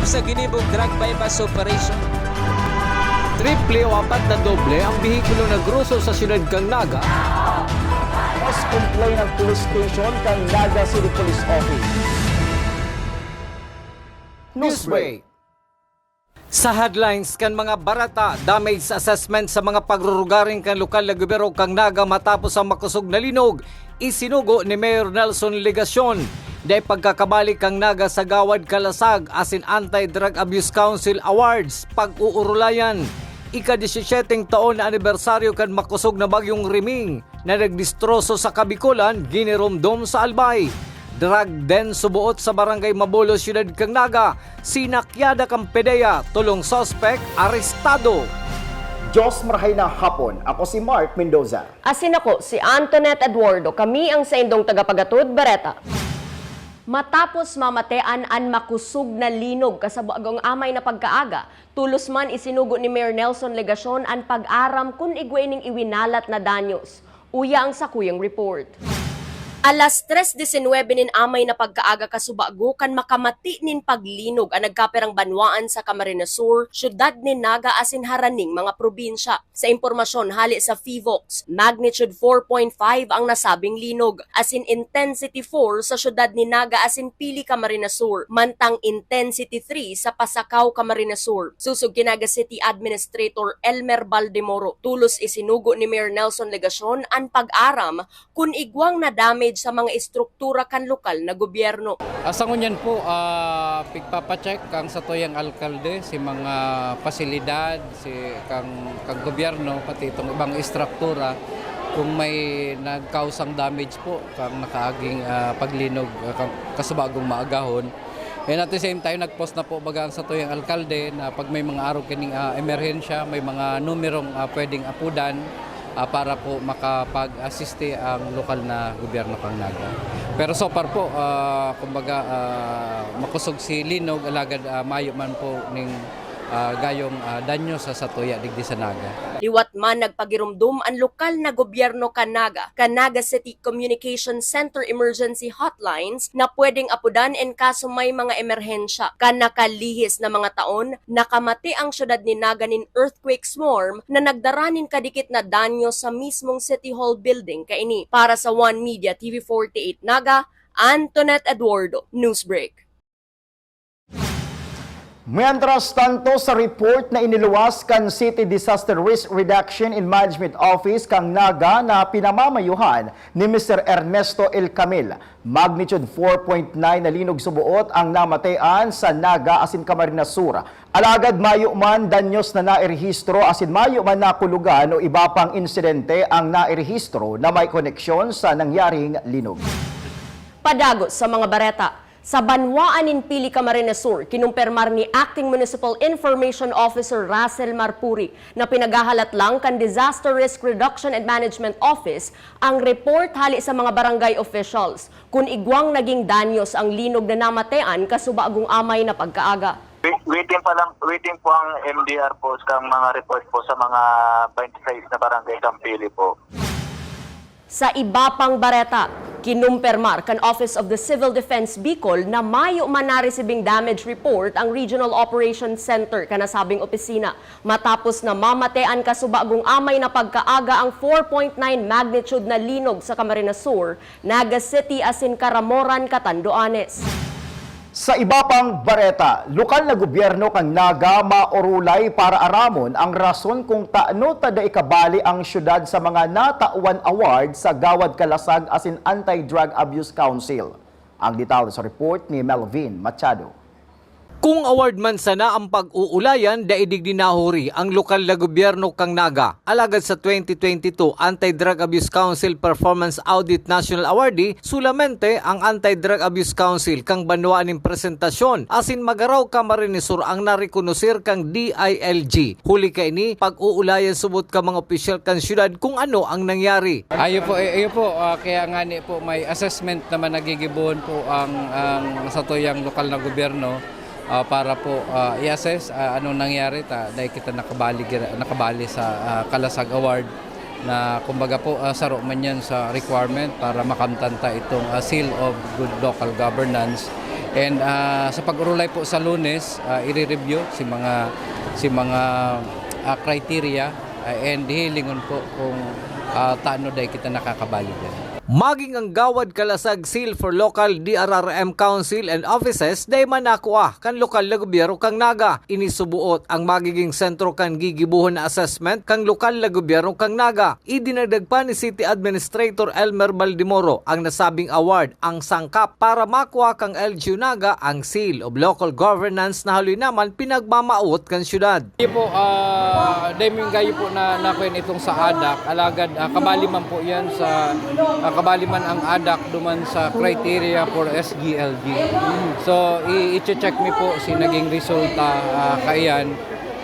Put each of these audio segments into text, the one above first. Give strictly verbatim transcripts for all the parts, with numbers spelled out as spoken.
Sa ginibong drug buy-bust operation. Triple o apat na doble ang behikulo na groso sa siyudad kan Naga. Mas complain ang police station kan Naga City Police Office. Newsbreak. Sa headlines kan mga bareta, damage assessment sa mga pagrurugaring kan lokal na gobyerno kan Naga matapos ang makosog na linog, isinugo ni Mayor Nelson Legacion. Dai pagkakabali kan Naga sa Gawad Kalasag asin Anti-Drug Abuse Council Awards, pag-uurulayan. Ika-disisyeteng taon na anibersaryo kan makosog na Bagyong Riming na nagdistroso sa Kabikolan, giniromdom sa Albay. Drug den suboot sa Barangay Mabolo, Siyudad kan Naga, sinakyada kan PDEA, tolong suspek arestado. Diyos marahay na hapon. Ako si Mark Mendoza. Asin ako si Antoinette Eduardo. Kami ang saindong tagapagatod, Bareta. Matapos mamatean an makosog na linog kasabagong amay na pagkaaga, tolos man isinugo ni Mayor Nelson Legacion an pag-aram kun igwa ining iwinalat na danyos. Uya ang sakuyang report. Alas tres disinwebe nin amay na pagkaaga kasubago kan makamati nin paglinog an nagkaperang banwaan sa Camarines Sur, siyudad nin Naga asin haraning mga probinsya. Sa impormasyon hale sa PHIVOLCS, magnitude four point five ang nasabing linog, asin intensity four sa siyudad nin Naga asin pili Camarines Sur, mantang intensity three sa Pasacao, Camarines Sur. Sosog ki Naga City Administrator Elmer Baldemoro, tolos isinugo ni Mayor Nelson Legacion an pag-aram kun igwang na-damage sa mga estruktura kan lokal na gobyerno. Ah, sa ngunyan po, ah, pigpapacheck ang satuyang alkalde, si mga pasilidad, si kang, kang gobyerno, pati itong ibang estruktura, kung may nagkausang damage po, kang nakaaging, ah, paglinog, ah, kang kasubagong maagahon. And at the same time, nag-post na po baga ang satuyang alkalde na pag may mga arog kining, ah, emerhensya, may mga numerong, ah, pwedeng apudan, ah, para po makapag-asiste ang lokal na gobyerno kang Naga. Pero so far po, ah, kumbaga, ah, makosog si linog, alagad, ah, mayo man po ning, ah, gayong, ah, danyo sa satuya digdi sa Naga. Liwat man nagpagiromdom an lokal na gobyerno kan Naga, kan Naga City Communication Center Emergency Hotlines na pwedeng apudan in kaso may mga emerhensya. Kan nakalihis na mga taon, nakamati ang siyudad nin Naga nin earthquake swarm na nagdara nin kadikit na danyo sa mismong City Hall building kaini. Para sa One Media T V forty-eight Naga, Antoinette Eduardo, Newsbreak. Mientras tanto, sa report na iniluwas kan City Disaster Risk Reduction and Management Office kan Naga na pinamamayuhan ni Mister Ernesto El Camil, magnitude four point nine na linog suboot ang namatean sa Naga asin Camarines Sur. Alagad mayo man danyos na nairehistro asin mayo man nakulogan o iba pang insidente ang nairehistro na may koneksyon sa nangyaring linog. Padagos sa mga bareta. Sa banwaan nin Pili, Camarines Sur, kinumpirmar ni Acting Municipal Information Officer Russell Marpuri na pinaghahalat lang kan Disaster Risk Reduction and Management Office ang report hale sa mga barangay officials kun igwang naging danyos ang linog na namatean kasubagong amay na pagkaaga. Wait-, waiting pa lang, waiting po ang M D R po sa mga report po sa mga twenty-six na barangay sa Pili po. Sa iba pang bareta, kinumpirmar kan Office of the Civil Defense Bicol na mayo man naresibing damage report ang Regional Operations Center kan nasabing opisina, matapos na mamate an kasubagong amay na pagkaaga ang four point nine magnitude na linog sa Camarines Sur, Naga City asin Caramoran, Catanduanes. Sa iba pang bareta, lokal na gobyerno kan Naga maorolay para aramon ang rason kung tano ta dai kabali ang syudad sa mga natawan award sa Gawad Kalasag asin Anti-Drug Abuse Council. Ang detalye sa report ni Melvin Machado. Kung award man sana ang pag-uulayan, dai digdi nahuri ang lokal na gobyerno kan Naga. Alagad sa twenty twenty-two Anti-Drug Abuse Council Performance Audit National Awardee, solamente ang Anti-Drug Abuse Council kan banwaan nin presentasyon, asin Magaraw, Camarines Sur ang narekonoser kan D I L G. Huli kaini, pag-uulayan subot kan mga opisyal kan syudad kung ano ang nangyari. Ayo po, eh, ayo po, ah, kaya ngani po may assessment naman nagigibohon po ang, ang satuyang lokal na gobyerno, ah, para po, ah, i-assess, ah, anong nangyari ta dai kita nakabali gira-, nakabali sa, ah, Kalasag Award na kumbaga po, ah, saro man yan sa requirement para makamtan ta itong, ah, Seal of Good Local Governance. And, ah, sa pag-urulay po sa Lunes, ah, ire-review si mga, si mga, ah, criteria, ah, and hihilingon po kung, ah, tano dai kita nakakabali diyan. Maging ang Gawad Kalasag Seal for Local D R R M Council and Offices dai man nakua kan lokal na gobyerno kan Naga. Ini suboot ang magiging sentro kan gigibohon na assessment kan lokal na gobyerno kan Naga. Idinagdag pa ni City Administrator Elmer Baldemoro ang nasabing award ang sangkap para makua kan L G U Naga ang Seal of Local Governance na haloy naman pinagmamawot kan syudad. Iyo po, ah, dai mi gayo po na, na kwan itong sa adak, alagad, ah, kabali man po yan sa, ah, kabali man ang adak duman sa criteria for S G L G. So, i-, i-check mi po si naging resulta, ah, kaiyan,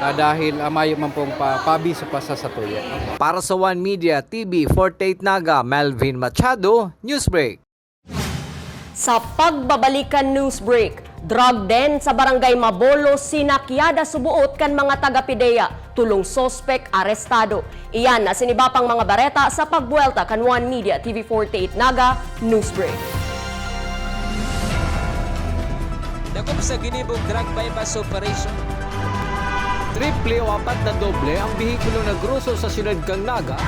ah, dahil, ah, mayo man pong pa-, paabiso pa sa satuya. Para sa One Media T V forty-eight Naga, Melvin Machado, Newsbreak. Sa pagbabalikan Newsbreak, drug den sa Barangay Mabolo, sinakyada suboot kan mga taga-PDEA, tolong suspek arestado. Iyan asin iba pang mga bareta sa pagbuwelta kan One Media T V forty-eight Naga Newsbreak. Dakop sa ginibong drug buy-bust operation. Triple o apat na doble ang behikulo na groso sa siyudad kan Naga.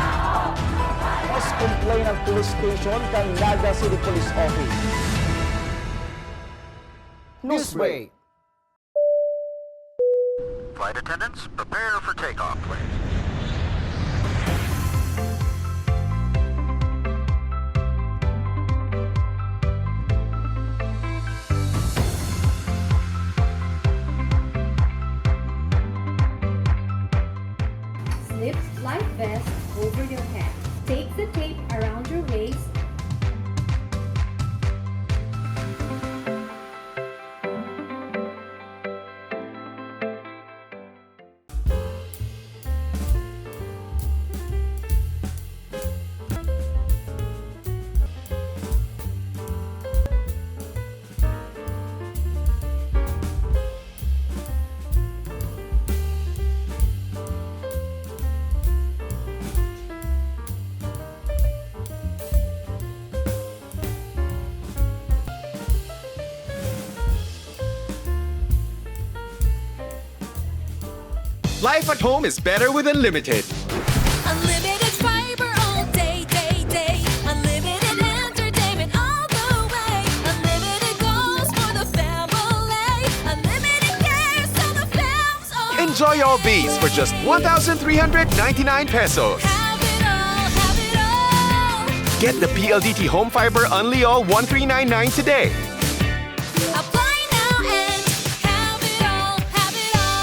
Mas complain ang police station kan Naga City Police Office. Newsbreak. Flight attendants, prepare for takeoff, please. Slip life vest over your head. Take the tape around your waist. Life at home is better with Unlimited. Unlimited fiber all day, day, day. Unlimited entertainment all the way. Unlimited goals for the family. Unlimited cares so the fam's all. Enjoy all these for just one thousand three hundred ninety-nine pesos. Have it all, have it all. Get the P L D T Home Fiber Unli All one three nine nine today. Apply now and have it all, have it all.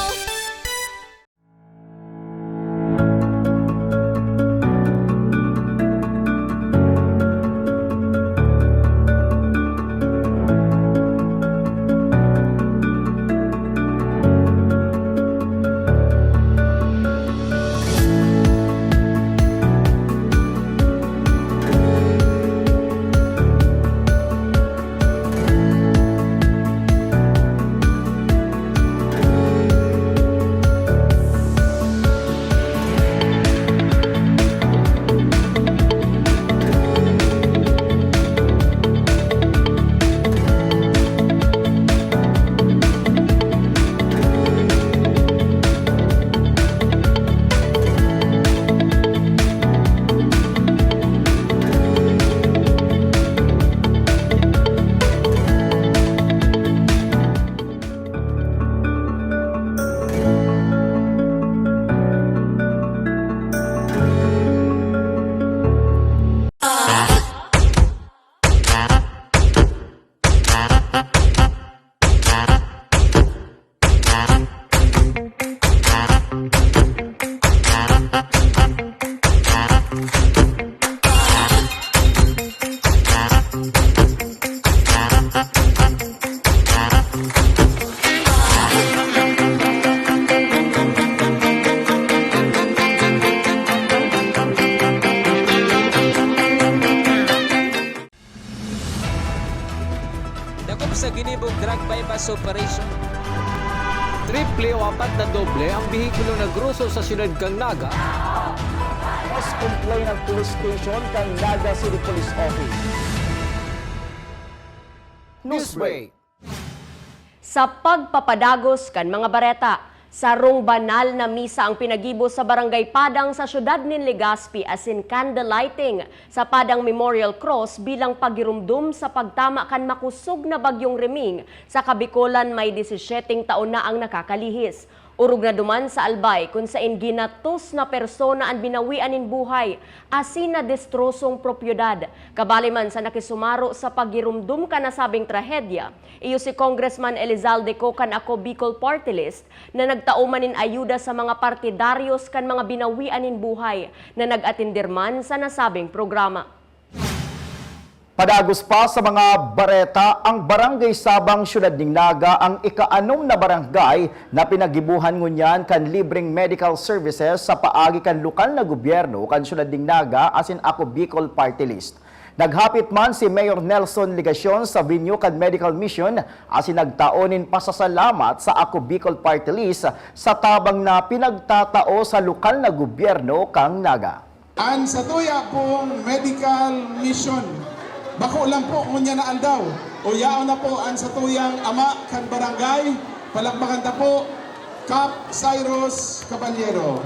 Dakop sa ginibong drug buy-bust operation. Triple o apat na doble ang behikulo na groso sa siyudad kan Naga. Mas complain ang police station kan Naga City Police Office. Newsbreak. Sa pagpapadagos kan mga bareta, sarong banal na misa ang pinagibo sa Barangay Padang sa siyudad nin Legazpi asin candle lighting sa Padang Memorial Cross bilang pagirumdom sa pagtama kan makosog na Bagyong Reming sa Kabikolan may disisiete taon na ang nakakalihis. Orog na duman sa Albay kun saen ginatos na persona an binawian nin buhay asin nadestrosong propiedad. Kabali man sa nakisumaro sa pagirumdom kan nasabing trahedya, iyo si Congressman Elizalde Co kan Ako Bicol Party List na nagtao man nin ayuda sa mga partidaryos kan mga binawian nin buhay na nag-atender man sa nasabing programa. Padagos pa sa mga bareta, ang Barangay Sabang, Siyudad nin Naga, ang ika-anom na barangay na pinagibohan ngunyan kan libreng medical services sa paagi kan lokal na gobyerno kan Siyudad nin Naga asin Ako Bicol Party List. Naghapit man si Mayor Nelson Legacion sa venue kan medical mission asin nagtao nin pasasalamat sa Ako Bicol Party List sa tabang na pinagtatao sa lokal na gobyerno kan Naga. An satuya pong medical mission, bako lang po ngunyan na aldaw. Uyaon na po an satuyang ama kan barangay. Palakpakan ta po, Kap Cyrus Caballero.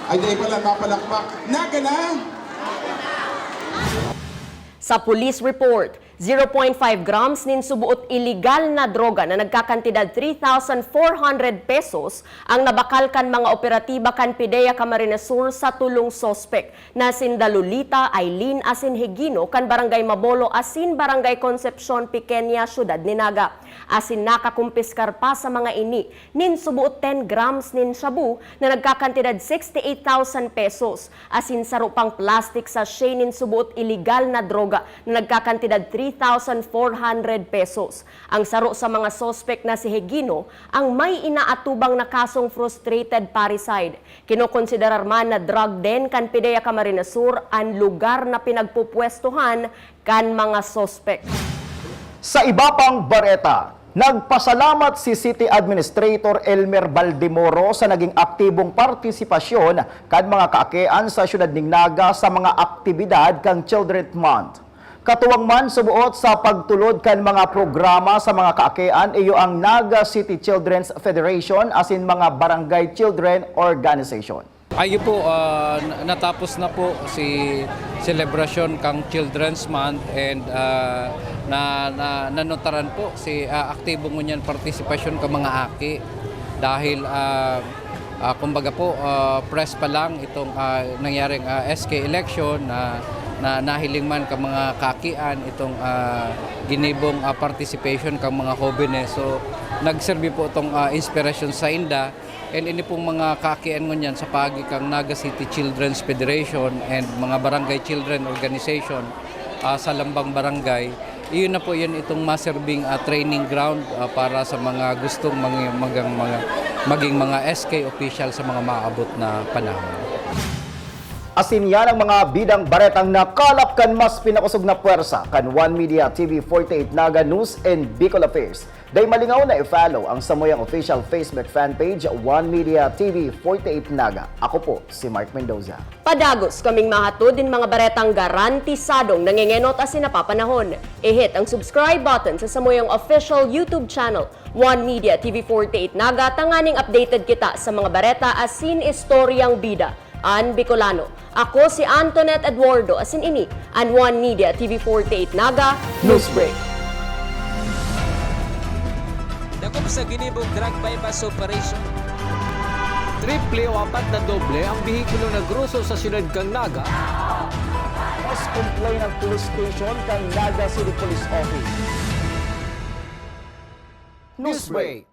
Ay, di pala mapalakpak. Naga na! Sa police report, zero point five grams nin suboot iligal na droga na nagkakantidad three thousand four hundred pesos ang nabakal kan mga operatiba kan PDEA Camarines Sur sa tolong suspek na sinda Lolita, Aileen asin Higino kan Barangay Mabolo asin Barangay Concepcion Pequeña, Siyudad nin Naga. Asin nakakumpiskar pa sa mga ini nin suboot ten grams nin shabu na nagkakantidad sixty-eight thousand pesos, asin saro pang plastic sachet nin suboot iligal na droga na nagkakantidad three thousand four hundred pesos. Ang saro sa mga suspek na si Higino ang may inaatubang na kasong frustrated parricide. Kinokonsiderar man na drug den kan PDEA Camarines Sur an lugar na pinagpupwestohan kan mga suspek. Sa iba pang bareta, nagpasalamat si City Administrator Elmer Baldemoro sa naging aktibong partisipasyon kan mga kaakian sa siyudad nin Naga sa mga aktibidad kan Children's Month. Katuwang man suboot sa pagtulod kan mga programa sa mga kaakian, iyo ang Naga City Children's Federation asin mga Barangay Children Organization. Ayo po, ah, na-, natapos na po si selebrasyon kang Children's Month and, ah, na, na, nanotaran po si, ah, aktibo ngunyan partisipasyon ka mga aki. Dahil, ah, ah, kumbaga po, ah, press pa lang itong, ah, nangyaring, ah, S K election na, na nahiling man ka mga kakian itong, ah, ginibong, ah, participation kang mga hobenes. So, nagserbi po itong, ah, inspirasyon sa inda. And ini pong mga kakian ngunyan sa paagi kang Naga City Children's Federation and mga Barangay Children Organization, ah, sa lambang barangay, iyon na po yun itong maserbing, ah, training ground, ah, para sa mga gustong mangi-, magang-, mga, maging mga S K official sa mga maabot na panahon. Asin yan ang mga bidang baretang nakalap kan mas pinakosog na pwersa kan One Media T V forty-eight Naga News and Bicol Affairs. Dai malingaw na i-follow ang samuyang official Facebook fan page, One Media T V forty-eight Naga. Ako po si Mark Mendoza. Padagos kaming mahatod nin mga baretang garantisadong nangengenot asin napapanahon. I-hit ang subscribe button sa samuyang official YouTube channel, One Media T V forty-eight Naga, tanganing updated kita sa mga bareta asin istoryang bida an Bicolano. Ako si Antoinette Eduardo, asin ini an One Media T V forty-eight Naga Newsbreak. Dakop sa ginibong drug buy-bust operation. Triple o apat na doble ang behikulo na groso sa siyudad kan Naga. Mas complain ang police station kan Naga City Police Office. Newsbreak.